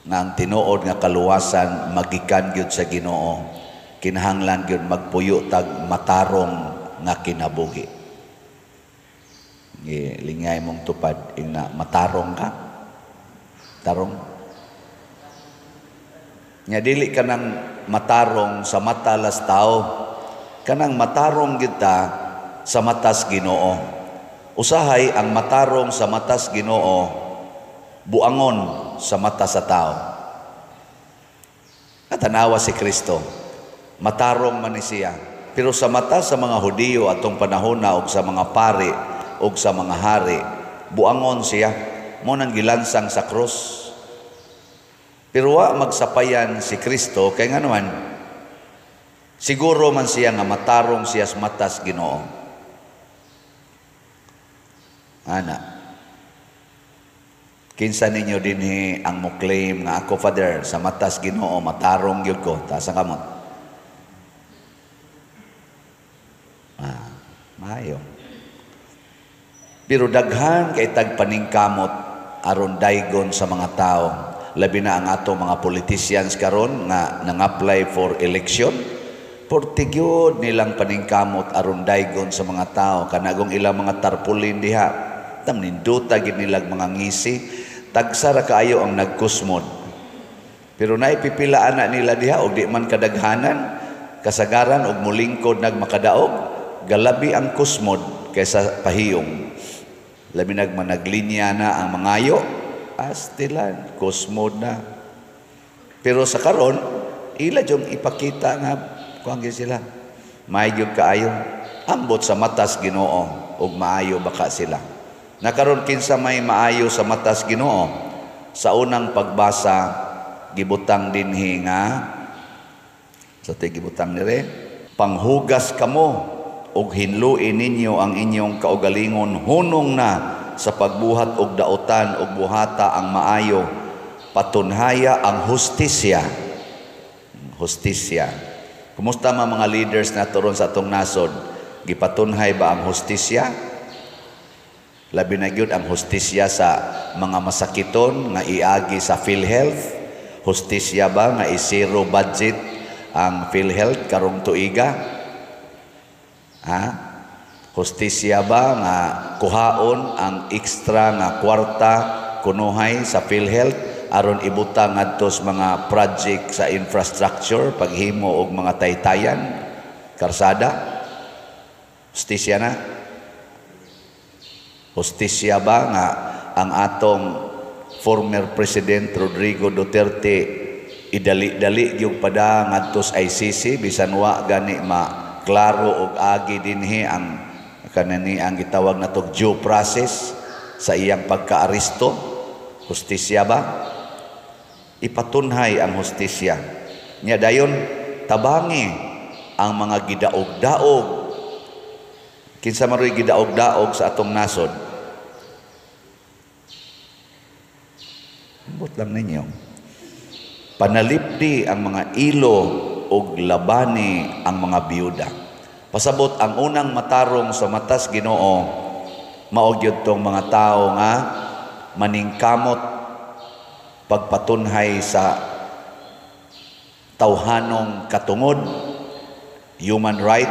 Speaker 1: nga ang tinuod nga kaluwasan magikan gyud sa Ginoo. Kinahanglan gyud magpuyo tag matarong nga kinabuhi. Lingay mong tupad ing na matarong ka. Tarong. Nya dili ka nang matarong sa mata las tao. Kanang matarong kita sa matas Ginoo. Usahay ang matarong sa matas Ginoo, buangon sa mata sa tao. Katanawa si Kristo, matarong man ni siya. Pero sa mata sa mga Hudiyo atong panahona og sa mga pari og sa mga hari, buangon siya. Mo nang gilansang sa krus. Pero wa magsapayan si Kristo kay nganuman siguro man siya nga matarong siya sa matas Ginoo. Ana, kinsa ninyo dinhi ang mo-claim nga ako, Father, sa matas Ginoo matarong gyud ko? Taas ang kamot. Maayo. Pero daghan kay tagpaningkamot aron daygon sa mga tao. Labi na ang ato mga politicians karon nga nang-apply for election, portigyod nilang paningkamot aron daygon sa mga tao. Kanagong ilang mga tarpulin diha, tam ninduta gid nilang mga ngisi, tagsa ra kaayo ang nagkusmod. Pero naipipila ana nila diha og di man kadaghanan, kasagaran og mulingkod nagmakadaog, galabi ang kusmod kaysa pahiyong. Labi nagmanaglinya na ang mangayo, astilan, kusmod na. Pero sa karon, ila yung ipakita nga kuang sila. Maayo kaayo, ambot sa matas Ginoo ug maayo baka sila. Nakaron kinsa may maayo sa matas Ginoo? Sa unang pagbasa gibutang dinhi nga sa gibutang dire, panghugas kamo ug hinluin ninyo ang inyong kaugalingon hunong na sa pagbuhat og daotan og buhata ang maayo, patunhaya ang hustisya. Hustisya. Kumusta man mga leaders nato ron sa atong nasod? Gipatunhay ba ang hustisya? Labi na gyud ang hustisya sa mga masakiton nga iagi sa PhilHealth. Hustisya ba nga i-zero budget ang PhilHealth karong tuiga? Ha? Hustisya ba nga kuhaon ang extra nga kwarta kunuhay sa PhilHealth aron ibutang ngadto sa mga project sa infrastructure, paghimo og mga taytayan, karsada? Hustisya na? Hustisya ba nga ang atong former President Rodrigo Duterte idali-dali gyud pada ngadto sa ICC bisan wa gani ma klaro og agi dinhi ang kanani ang gitawag natog due process sa iyang pagkaaresto? Hustisya ba? Ipatunhay ang hustisya. Nya dayon tabangi ang mga gidaog-daog. Kinsa man ro'y gidaog-daog sa atong nasod? Ambot lang ninyo. Panalipdi ang mga ilo og labani ang mga biyuda. Pasabot ang unang matarong sa matas Ginoo mao gyud tong mga tawo nga maningkamot pagpatunhay sa tawhanong katungod, human right,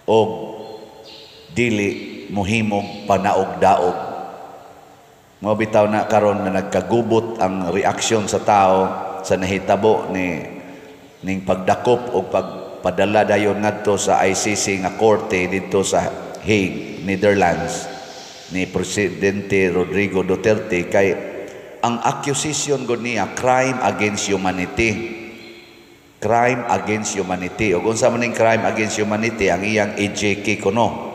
Speaker 1: og dili mohimog panaog-daog. Mao bitaw na karon na nagkagubot ang reaksyon sa tao sa nahitabo ni ning pagdakop og pagpadala dayon ngadto sa ICC nga korte didto sa Hague, Netherlands, ni Presidente Rodrigo Duterte, kay ang accusation gud niya, crime against humanity. Crime against humanity. Ug unsa man ning crime against humanity? Ang iyang EJK kuno.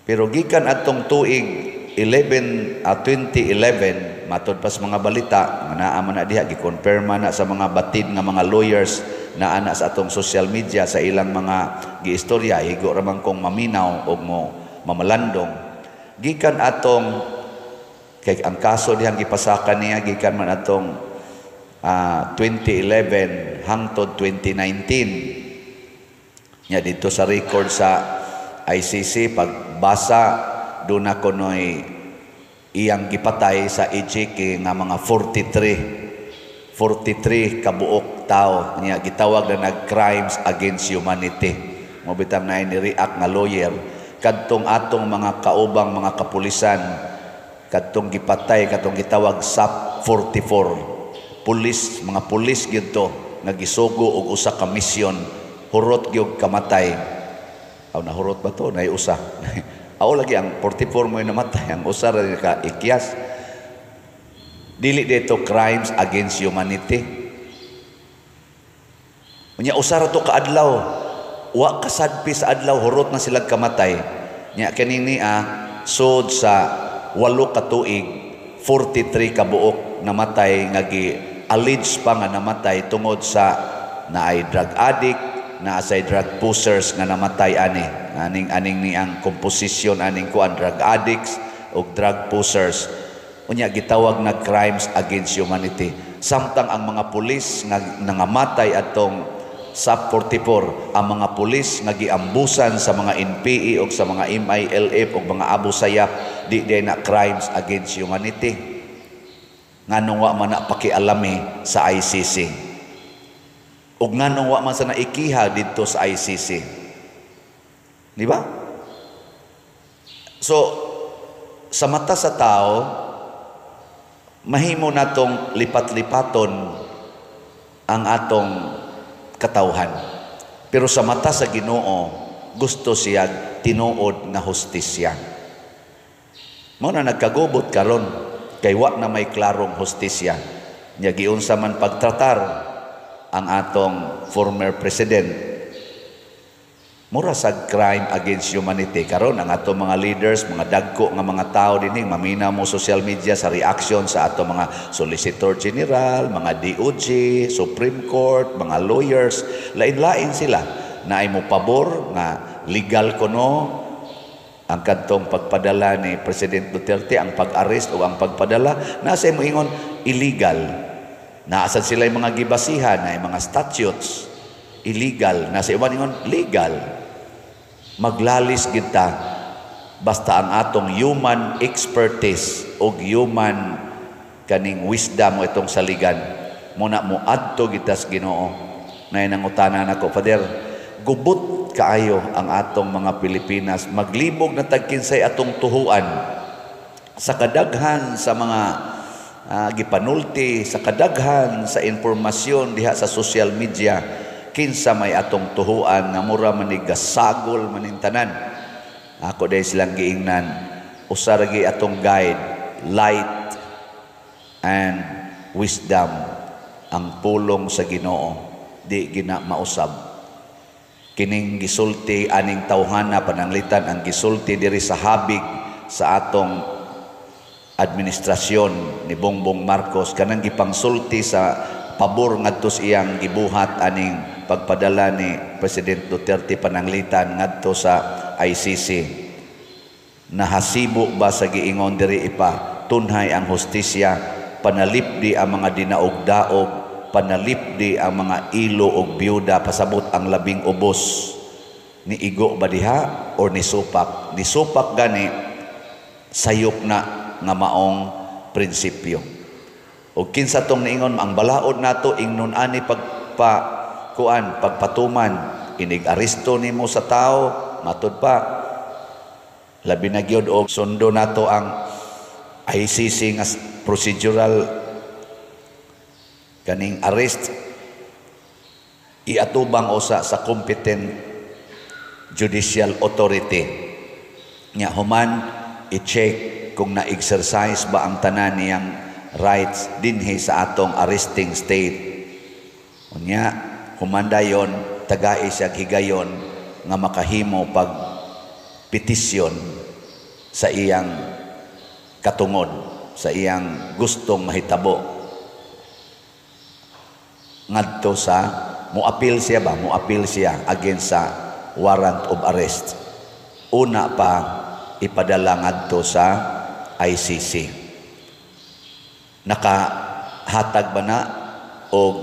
Speaker 1: Pero gikan atong tuig 11 2011, matod pa sa mga balita nga naa man na diha, gi-confirm na sa mga batid nga mga lawyers na ana sa atong social media sa ilang mga giistorya, higo ra man kong maminaw og mo mamalandong. Gikan atong, kay ang kaso dihang gipasakan niya gikan man atong 2011 hangtod 2019. Nya dito sa record sa ICC, pagbasa, duna kunoy iyang gipatay sa EJK nga mga 43 kabuok tao. Nya gitawag na nag crimes against humanity. Mo bitang na ni react nga lawyer kadtong atong mga kaubang mga kapulisan kadtong gipatay, kadtong gitawag SAP 44 pulis, mga pulis gyud to nga gisugo og usa ka misyon, hurot gyud kamatay. Aw, nahurot ba to? Nay usa. Aw lagi ang 44 mo namatay, ang usa ra ka ikyas. Dili dito crimes against humanity? Unya usa ra to ka adlaw. Wa kasadpi sa adlaw, hurot na sila kamatay. Nya kini niya sud sa 8 ka tuig, 43 ka buok namatay nga gi allege pa nga namatay tungod sa naay drug addict, naasay drug pushers nga namatay ani. Aning ni ang komposisyon aning kuan, drug addicts o drug pushers. Unya gitawag na crimes against humanity. Samtang ang mga pulis nga nangamatay atong SAP 44, ang mga pulis nga giambusan sa mga NPA o sa mga MILF o mga Abu Sayyaf, di di na crimes against humanity? Nganong wa man na pakialami sa ICC? Ug nganong wa man sa naikiha didto sa ICC? Di ba? So, sa mata sa tao, mahimo natong lipat-lipaton ang atong katawhan. Pero sa mata sa Ginoo, gusto siya tinuod nga hustisya. Mao na nagkagubot karon kay wa na may klarong hustisya. Nya giunsa man pagtratar ang atong former president, mura sa crime against humanity. Karon ang atong mga leaders, mga dagko nga mga tao dinhi, mamina mo social media sa reaction sa atong mga Solicitor General, mga DOJ, Supreme Court, mga lawyers, lain-lain sila. Naay mo pabor nga legal kuno ang kadtong pagpadala ni President Duterte, ang pag-arrest o ang pagpadala, nasa mo ingon illegal. Naasad sila yung mga gibasihan na mga statutes, illegal. Nasa iban ingon legal. Maglalis kita basta ang atong human expertise o human kaning wisdom mo itong saligan muna mo adto kita sa Ginoo. Nay nangutana nako, "Father, gubot kaayo ang atong mga Pilipinas. Maglibog na tag kinsay atong tuhuan sa kadaghan sa mga gipanulti, sa kadaghan sa impormasyon diha sa social media. Kinsa may atong tuhuan nga mura man ni gasagol maning tanan? Ako dahil silang giingnan, usa ra atong guide, light and wisdom, ang pulong sa Ginoo. Di gina mausab kining gisulti aning tawhana. Pananglitan ang gisulti diri sa habig sa atong administrasyon ni Bongbong Marcos, kanang gipangsulti sa pabor ngadto sa iyang gibuhat aning pagpadala ni President Duterte pananglitan ngadto sa ICC, nahasibo ba sa giingon diri, ipa tunhay ang hustisya, panalipdi ang mga dinaog-daog, panalipdi ang mga ilo og byuda, pasabot ang labing ubos, ni igo ba diha or ni supak? Ni supak gani, sayop na nga maong prinsipyo. Og kinsa tong niingon ang balaod nato ingnon ani pagpa kuan pagpatuman, inig aresto nimo sa tao, matud pa labi na gyud og sundo nato ang ICC nga procedural, kaning arrest iatubang usa sa competent judicial authority nya, human i-check kung na-exercise ba ang tanan niyang rights dinhi sa atong arresting state. Unya human dayon tagai siya higayon nga makahimo pag petisyon sa iyang katungod, sa iyang gustong mahitabo ngadto sa mo-appeal siya ba, mo-appeal siya against sa warrant of arrest una pa ipadala ngadto sa ICC. Nakahatag ba na og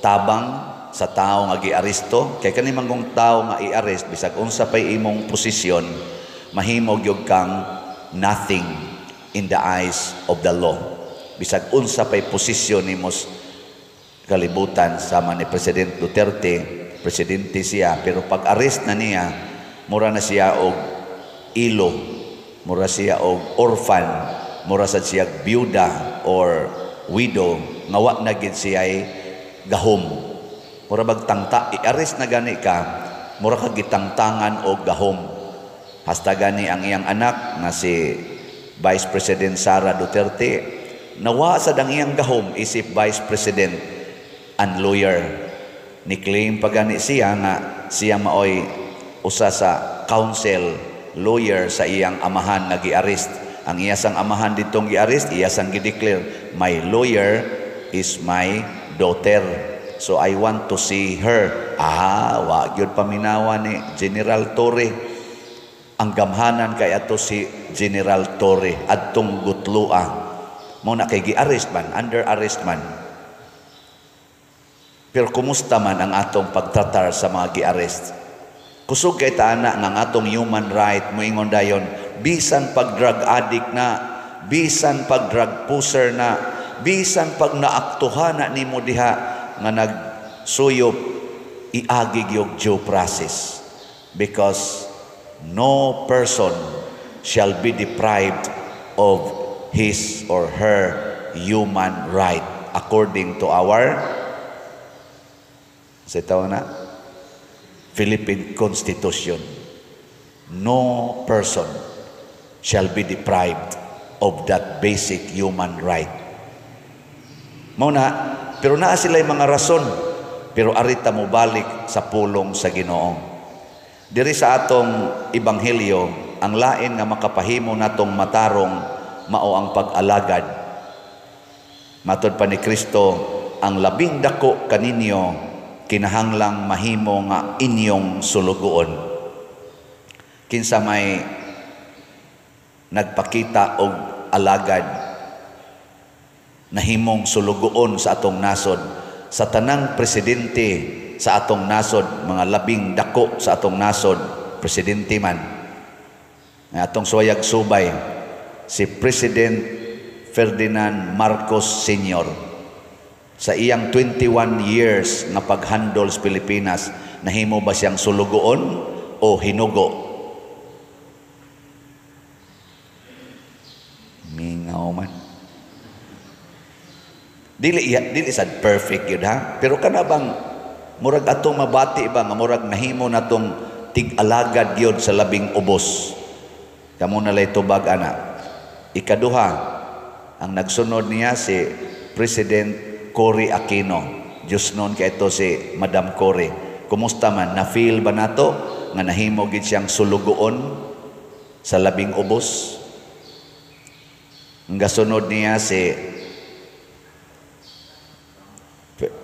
Speaker 1: tabang sa tao nga giaresto? Kay kani manggong tao nga i-arrest, bisag unsa pay imong posisyon, mahimo gyud kang nothing in the eyes of the law, bisag unsa pay posisyon nimo kalibutan. Sama ni President Duterte, presidente siya, pero pag arrest na niya, mura na siya og ilo, mura siya og orphan, mura sad siya byuda or widow nga wa na gid siya gahom. Mura bag tangta, i-arrest na gani ka, mura ka gitangtangan og gahom. Hasta gani ang iyang anak nga si Vice President Sara Duterte, nawa sa dang iyang gahom isip Vice President and lawyer. Ni claim pa gani siya nga siya maoy usa sa counsel lawyer sa iyang amahan nga gi-arrest. Ang iya sang amahan ditong gi-arrest, iya sang gi-declare, "My lawyer is my daughter, so I want to see her." Ah, wa gyud paminawa ni General Torre. Ang gamhanan kay ato si General Torre adtong gutlua mo na, kay gi-arrest man, under arrest man. Pero kumusta man ang atong pagtratar sa mga gi-arrest? Kusog kay taana nga ang atong human right moingon dayon, bisan pag drug addict na, bisan pag drug pusher na, bisan pag naaktuhan na nimo diha nga nagsuyop, iagi gyud due process, because no person shall be deprived of his or her human right according to our, sa tawag na Philippine Constitution. No person shall be deprived of that basic human right. Mao na, pero naa sila mga rason, pero arita mo balik sa pulong sa Ginoo. Diri sa atong ebanghelyo, ang lain nga makapahimo natong matarong mao ang pag-alagad. Matod pa ni Kristo, ang labing dako kaninyo kinahanglang mahimo nga inyong sulugoon. Kinsa may nagpakita og alagad, nahimong sulugoon sa atong nasod? Sa tanang presidente sa atong nasod, mga labing dako sa atong nasod, presidente man, nga atong suwayag subay, si President Ferdinand Marcos Sr., sa iyang 21 years nga paghandle sa Pilipinas, nahimo ba siyang sulugoon o hinugo? Mingaw man. Dili dili sad perfect yun ha, pero kana bang murag atong mabati ba nga murag nahimo natong tig-alagad gyud sa labing ubos. Kamo na lay tubag ana. Ikaduha, ang nagsunod niya si President Cory Aquino. Diyos noon kay ito si Madam Cory. Kumusta man, na-feel ba nato nga nahimo gid siyang sulugoon sa labing ubos? Ang gasunod niya si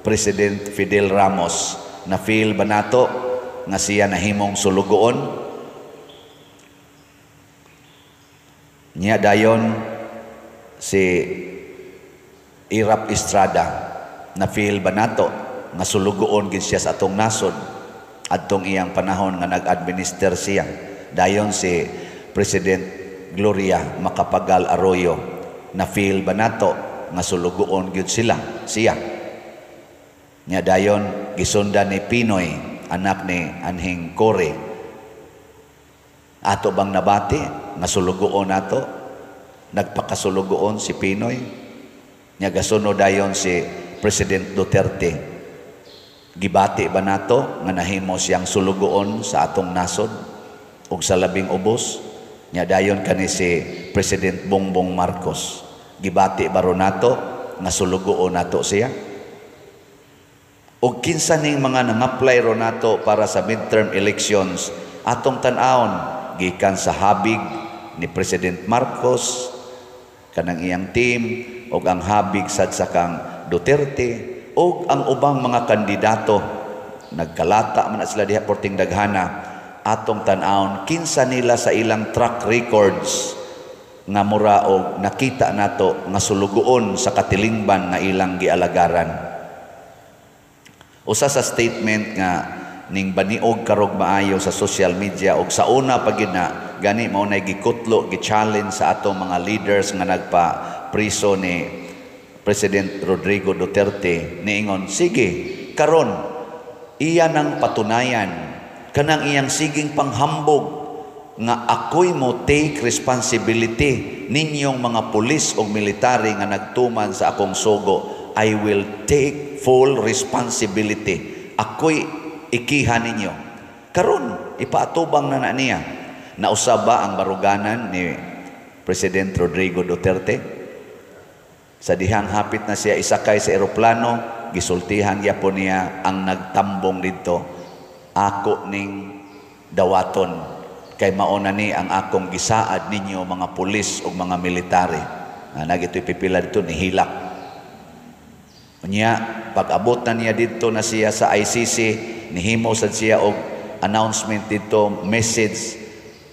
Speaker 1: President Fidel Ramos. Na-feel ba nato nga siya nahimong sulugoon? Niya dayon si Irap Estrada. Na-feel ba nato nga sulugoon gid siya sa atong nasod adtong iyang panahon nga nag-administer siya? Dayon si President Gloria Macapagal Arroyo. Na-feel ba nato nga sulugoon gyud sila siya? Nya dayon gisundan ni Pinoy, anak ni Anhing Cory. Ato bang nabati nga sulugoon nato? Nagpakasulugoon si Pinoy. Nya gasunod dayon si President Duterte. Gibati ba nato nga nahimo siyang sulugoon sa atong nasod ug sa labing ubos? Nya dayon kani si President Bongbong Marcos. Gibati ba ro nato nga sulugoon nato siya? Og kinsa ning mga nang-apply ro nato para sa midterm elections, atong tan-awon gikan sa habig ni President Marcos kanang iyang team, og ang habig sad sa kang Duterte og ang ubang mga kandidato. Nagkalata man na sila diha porting daghana. Atong tan-awon kinsa nila sa ilang track records nga mura og nakita nato nga sulugoon sa katilingban nga ilang gialagaran. Usa sa statement nga ning baniog karog maayo sa social media og sa una pa gid na gani mao nay gikutlo, gi-challenge sa atong mga leaders nga nagpa-priso ni President Rodrigo Duterte, niingon, sige karon iya nang patunayan kanang iyang siging panghambog nga ako'y mo take responsibility ninyong mga pulis o military nga nagtuman sa akong sugo. I will take full responsibility. Ako'y ikiha ninyo. Karon ipaatubang na na niya. Nausab ba ang baruganan ni President Rodrigo Duterte? Sa dihang hapit na siya isakay sa eroplano, gisultihan gyapon niya ang nagtambong didto, ako ning dawaton kay mauna ni ang akong gisaad ninyo mga pulis ug mga military. Nagito'y pipila dito nihilak. Unya, pag-abot na niya didto na siya sa ICC, nihimo sad siya og announcement didto, message,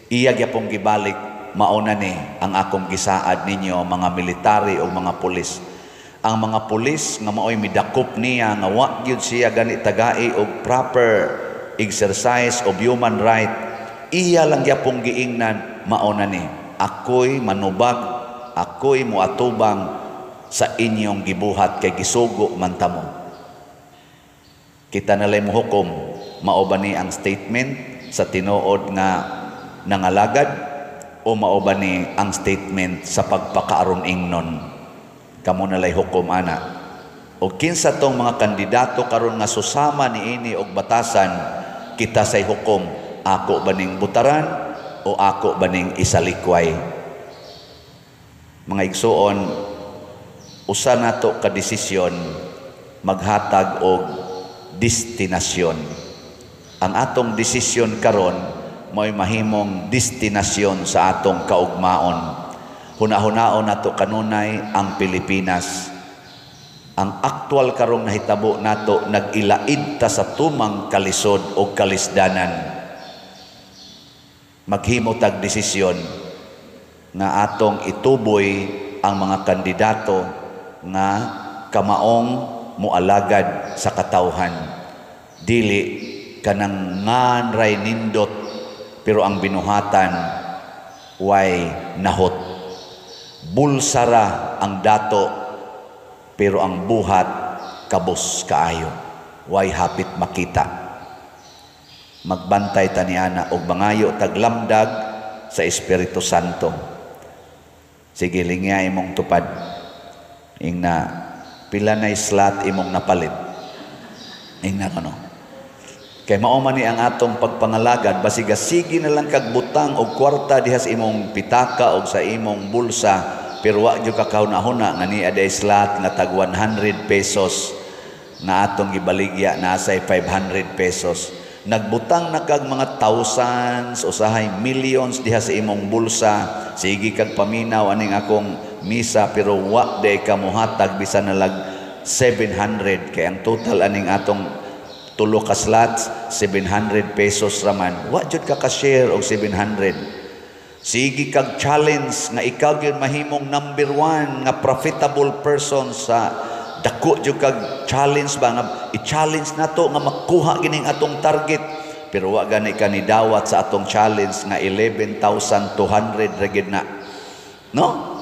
Speaker 1: iya gyapong gibalik, mauna ni ang akong gisaad ninyo mga military o mga pulis. Ang mga pulis nga maoy midakop niya nga wa gyud siya gani tagai og proper exercise of human right, iya lang gyapong giingnan, mauna ni ako'y manubag, ako'y moatubang sa inyong gibuhat kay gisugo man tamo. Kita nalay mohukom, mao ba ni ang statement sa tinuod nga nangalagad o mao ba ni ang statement sa pagpakaaron ingnon? Kamo nalay hukom ana. O kinsa tong mga kandidato karon nga susama niini og batasan, kita say hukom, ako ba ning butaran o ako ba ning isalikway? Mga igsuon, usa nato ka desisyon maghatag og destinasyon. Ang atong desisyon karon mo'y mahimong destinasyon sa atong kaugmaon. Hunahunaon nato kanunay ang Pilipinas. Ang aktual karong nahitabo nato, nag-ilaid ta sa tumang kalisod o kalisdanan. Maghimo tag desisyon nga atong ituboy ang mga kandidato nga kamaong moalagad sa katawhan. Dili kanang nganray nindot pero ang binuhatan way nahot. Bulsara ang dato pero ang buhat kabos kaayo, way hapit makita. Magbantay ta niana og mangayo tag lamdag sa Espiritu Santo. Sige, lingya imong tupad. Ingna pila na slot imong napalit. Ingna kano. Kay mao man ni ang atong pagpangalagad, basiga sige na lang kag butang og kwarta diha sa imong pitaka og sa imong bulsa, pero wa jud ka kahuna-huna nga nia day slot nga tag 100 pesos nga atong gibaligya, nasay 500 pesos. Nagbutang na kag mga thousands, usahay millions diha sa imong bulsa, sige kag paminaw aning akong misa, pero wa day ka mohatag bisan nalag 700, kay ang total aning atong tulo ka slots 700 pesos raman. Wa jud ka ka-share og 700. Sige kag challenge nga ikaw gyud mahimong number one nga profitable person sa dako jud kag challenge ba nga i-challenge nato nga makuha gining atong target, pero wa gani ka ni dawat sa atong challenge nga 11,200 ra gid na, no?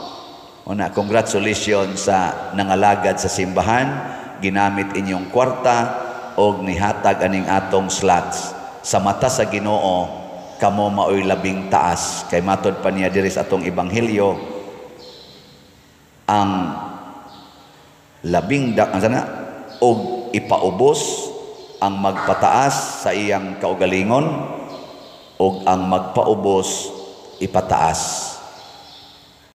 Speaker 1: Una, congratulations sa nangalagad sa simbahan, ginamit inyong kwarta og nihatag aning atong slots. Sa mata sa Ginoo, kamo maoy labing taas, kay matod pa niya diri sa atong ebanghelyo, ang labing da ang sana og ipaubos ang magpataas sa iyang kaugalingon ug ang magpaubos ipataas.